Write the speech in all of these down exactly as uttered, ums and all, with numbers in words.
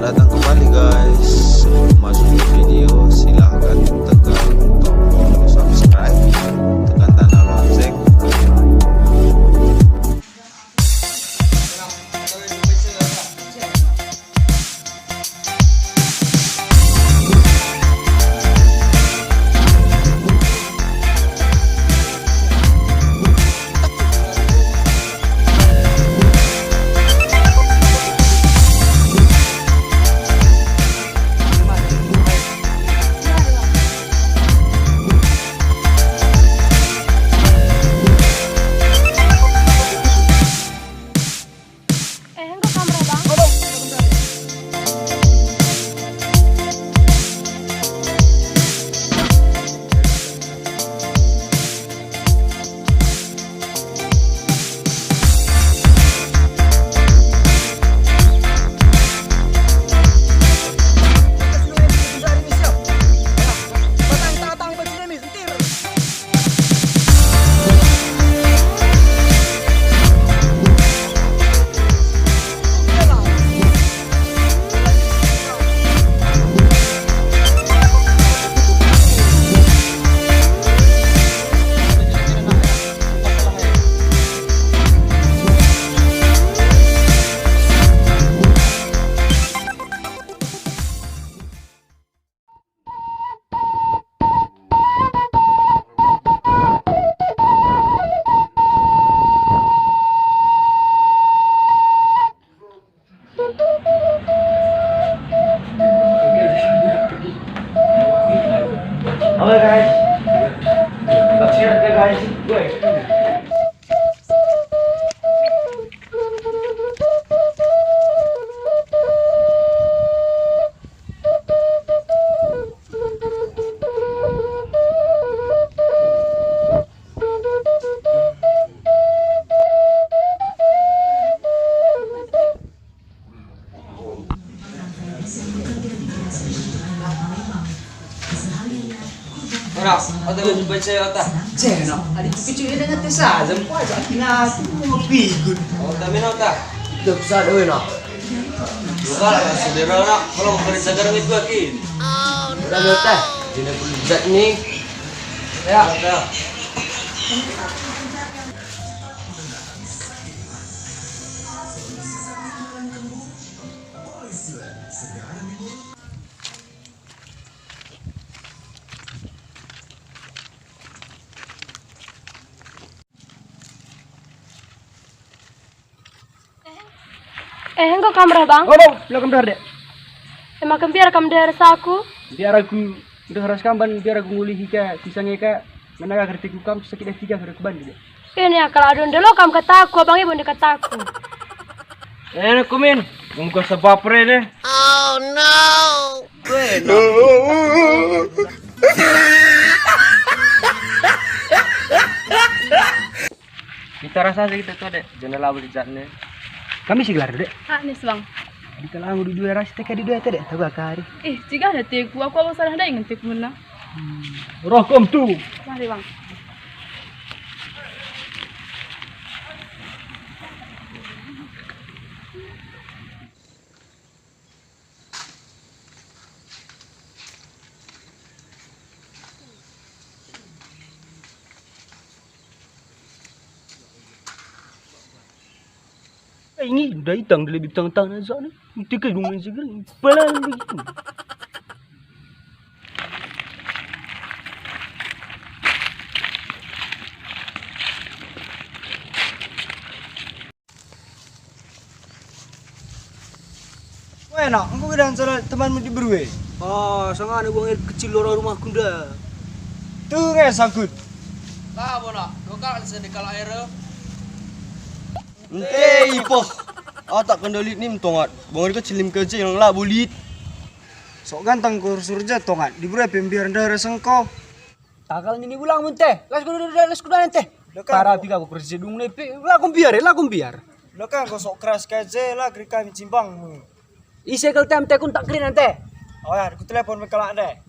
Datang kembali, guys. Sebelum masuk ke video, silahkan tekan tombol subscribe, tekan tanda lonceng. Eh, enggo kam reh, Bang? Halo, guys. Siap ya, guys? Gue. Ora, ota lu jumpa cewek ota. Cewek no, adi kepicik dia dengan tesa, jempa aja kina aku mau pigun. Ota mina ota. Itu besar dewe no. Buka lah, saudara nak, kalau mau kerja garam itu lagi. Udah ota, tidak perlu zat nih. Ya. Ota. Eh, enggo kam reh, Bang? Oh, Bang, belakang biar dek. Emang kem biar kam ndeher ras aku? Biar aku ndeher ras kam, ban biar aku ngulihi ka, sisang ka, ngena ka kertiku kam, sakit hati ka, kerek ban dek. Ini akal adu ndelo kam kataku, abang ibu ndi kataku. Eh, aku min, enggo sebab re deh. Oh no. Kita rasa aja kita tuh, Dek. Jangan labo di jatnya. Kami si gelar, Dek. Anis, Bang. Di kalangan di dua ras, teka di dua, Dek. Tahu gak hari? Eh, jika ada teku, aku apa salah dai ngentik mena. Hmm. Roh kom tu. Mari, Bang. Eh, ini udah itang, lebih tang-tang aja nih. Itu ke dong seger, pelan begitu. Weh, nak, enggo keadaan salah temanmu di beru e? Ah, sangana buang air kecil lora rumahku nda. Tu nge sangkut. Lah, bona, dokal se di kalak air. Ente ipoh. Atak kendolit ni mentongat. Buang air kecil lim keje yang lah bulit. Sok ganteng ku surja tongat. Di beru e pe mbiar nda rasa engko. Takal nini ulang mun teh. Las kuda, las kuda teh. Para piga ku kerja dung nepe. Lakum biar, lakum biar. Lo kan kosok keras kaje la keri kami cimbangmu. Ise kel tem teh kun tak keri nante. Oh ya, ku telepon me kalak deh.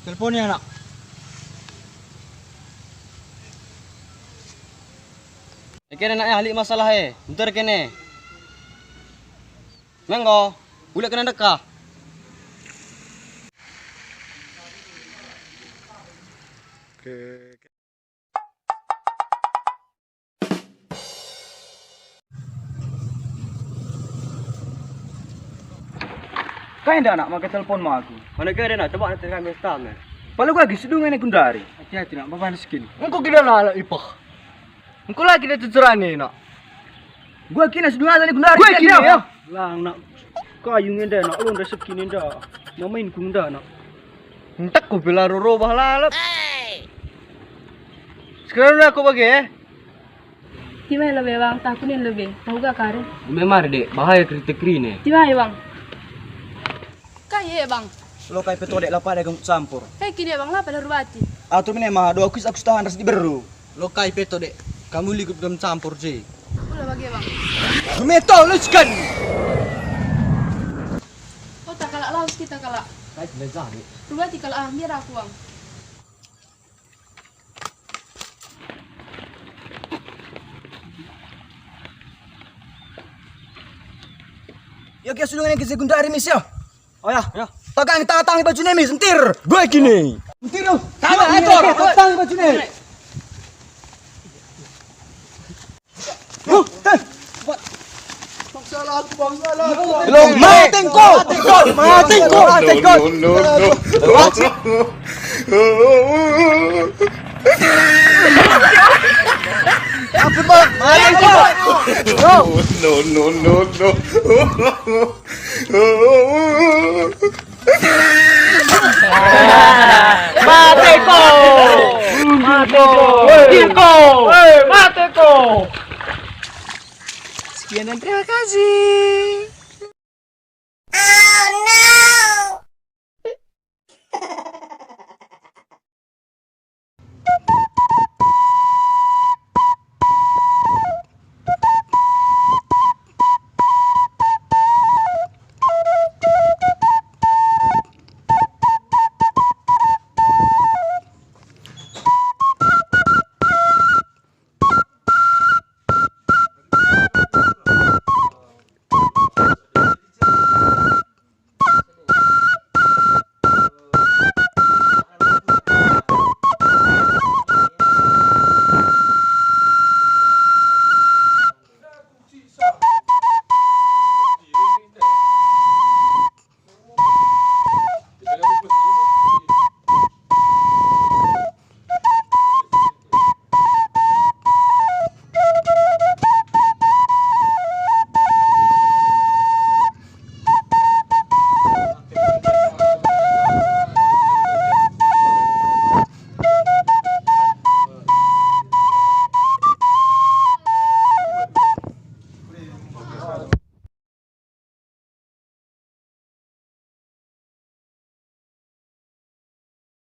Telepon ya, nak. Kene nak ahli masalah e. Bentar kene. Menggo. Ulek kena deka. Kai nda, Nak, make telponmu aku? Mana kai nda, Nak? Coba nanti kami stam, ya. Pala gua agi sedunga ni gundari. Hati-hati, Nak, babahan skin. Engko kira lalap ipah. Engko la kira cecerane, Nak. Gua kira sedunga ni gundari. Gua kira, ya. Lang, Nak. Kayu ngenda, Nak. Lo nda seki nenda. Mamain ku nda, Nak. Entek ku pila roro bah lalap. Sekarang aku bage, eh. Timai lebe, Bang, takunin lebe, tahu ga kare? Eme mari, Dek, bahaya kritik kerine. Timai, Bang. Kai e, Bang? Lo kai pe to, Dek, la pada gem campur. Kai kine, Bang, la pada rubati. Atur mine ma, do aku aku setahan ras diberu. Lo kai pe to, Dek, kamu likut gem campur je. Ula bage, Bang. Meto lu sekan. Oh, tak kalak laus kita kalak. Kai belajar, Dek. Rubati kalak ah, biar aku, Bang. Ya, ya, sudah ngene si gundari mis ya. Oh ya, ya. Tagang, tagang baju nemis, entir. Gue gini. Entir lu. Tagang, entir. Tagang baju nemis. Lu, eh. Bangsa lagu, bangsa lagu. Lo mati engko. Mati engko. Mati engko. No, no, no, no. Ampun, Bang. Mati engko. No, no, no, no. Mati engko. Mati engko. Mati engko. Sekian dan terima kasih.